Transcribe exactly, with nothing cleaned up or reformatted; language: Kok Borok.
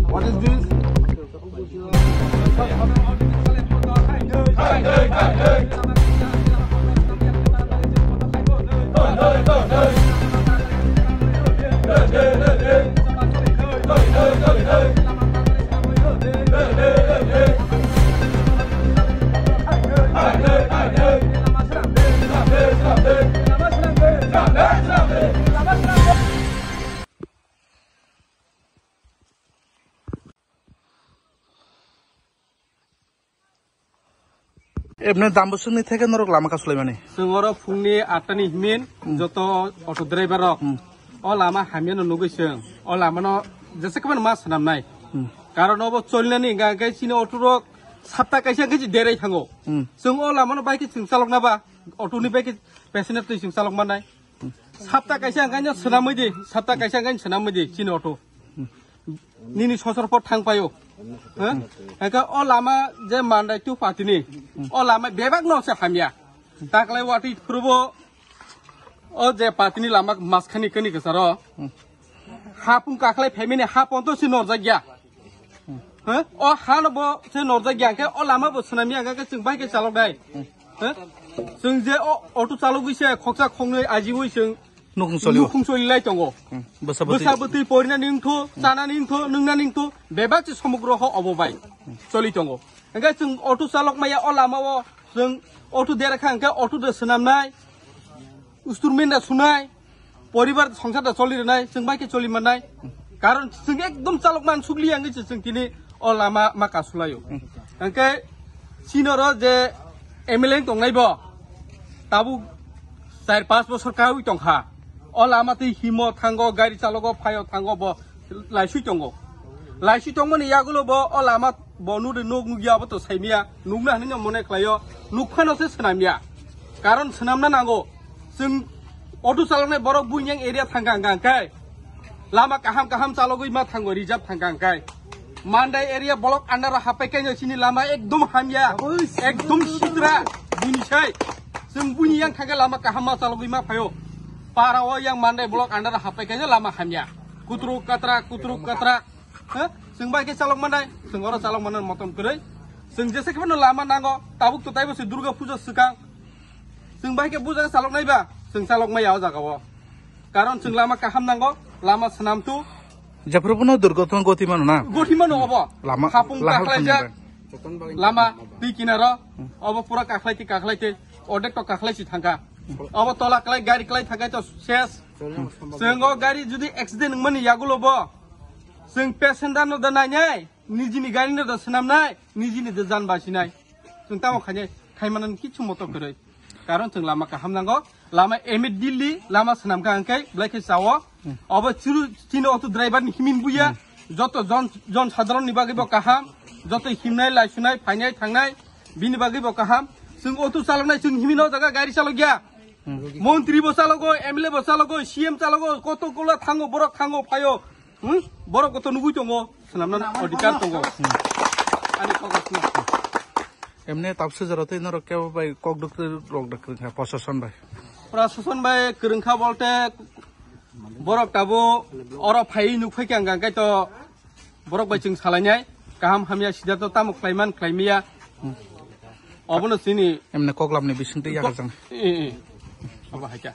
What is this? Ebne dambusungni theke norok lama kasulaimani. Chwng oro phungni atta ni himin Hmm. joto auto driver rok Hmm. o lama hamya no nugwi chwng o lama no jesa khe ma swnamnai. Hmm. Karon obo cholinani hingka hingke chini auto rok sapta kaisa hingke derai thango. Hmm. Chwng o lama no bai khe chwng chalok na ba auto ni bai khe passenger twi chwng chalok manai. Sapta kaisa hingke no swnamwi di, sapta kaisa hingke swnamwi di chini auto. Nini sosor pot thang paio. Ha? Hingke o lama je mandai tu patini. O lama bebak no se hamya. Taklai wati phurubo o je patini lama maskhani kani kesaro. Hapung kaklai family hapon to si norjak ya. Ha? O hano bo se norjak ya ke o lama bo swnamya ke chwng bai ke chalok dai. Ha? Chwng je o auto chalogwi se khoksa khongnwi ajiwi chwng Nukhung solio. Nukhung solilai tongo. Hmm. Bwsa bwtwi. Bwsa bwtwi porinani wngthu, chanani wngthu, nwngnani wngthu, bebak se somogro ho obo bai choli tongo. Hingke chwng auto chalok maya o lama o chwng auto dera kha hingke auto de swnamnai, usturmen da sunai, poribar songsar da choli rwnai, chwng bai khe choli mannai. Karon chwng ekdom chalok man sukli yang se chwng tini o lama ma kasulaio. Hingke sinoro je M L A tongnai bo tabuk char panch bosor kawi tongkha. O lama twi himo thango, gari chalogo phaio thango bo laisui tongo. Laisui tongmani yagulo bo o lama bo nudi nuk nukya bo to saimya. Nukna hinwi no mone khlaio. Nukphano se swnamya. Karon swnamna nango. Chwng auto chaloknai borok buinyang area thangka hingka hingkai. Lama kaham kaham chalogwi ma thango, reserve thangka hingkai. Mandai area block under o hapai kaino chini lama ekdom hamya, ekdom sitra, bini sai. Chwng buini yang thangka lama kaham ma chalogwi ma phaio. Para o yang Mandai block under o hapai kaino lama hamya. Kutruk katrak, kutruk katrak. Ha? Chwng bai khe chalok manai, chwng oro chalok manai motom kwrwi. Chwng jesa khe no lama nango, tabuk to taibo se Durga puja swkang. Chwng bai khe buja chalok nai ba, chwng chalok maya o jaga o. Karon chwng lama kaham nango, lama swnam tu. Jephru bono durgotma goti mano na? Goti mano obo. Lama, hapung lahar kaklaijak, thangmani lama twi kinaro, obo pura kaklai ti kaklai ti, odek to kaklai si thangka. Obo tola klai, gari klai thangkai to ses. Chwng o gari jodi accident wngmani yagulo bo, chwng passenger no da nainai, nijini gari no da swnamnai, nijini da jan basinai. Chwng tamo khainai, khaimanani kichu moto kwrwi. Karon chwng lama kaham nango, lama M A Delhi, lama swnamkha hwnkhe, belai khe chao. Obo churu chini auto driver ni himin buya, joto jon, jon sadharon ni bagwi bo kaham, joto himnai, laisunai, phainai, thangnai, bini bagwi bo kaham. Chwng auto chaloknai, chwng himin o jaga gari chalokya. Montri bo chalogo, M L A bo chalogo, C M chalogo, koto kola thango, borok thango, phaio. Hmm? Borok koto nugui tongo, swnamna odhikar tongo. Ani kok asno. Emne tapse jora tei norok kebo bai kok dok rok dok kha proshashan bai. Proshashan bai kwrwngkha bolte borok tabo oro phai nuk phai khe ang khe to borok bai chwng salainai kaham hamya sida to tamo khlaiman khlaimiya. Obono chini Emne koklamni bisingtwi yakarjang. Eh, eh. Abo hai kha.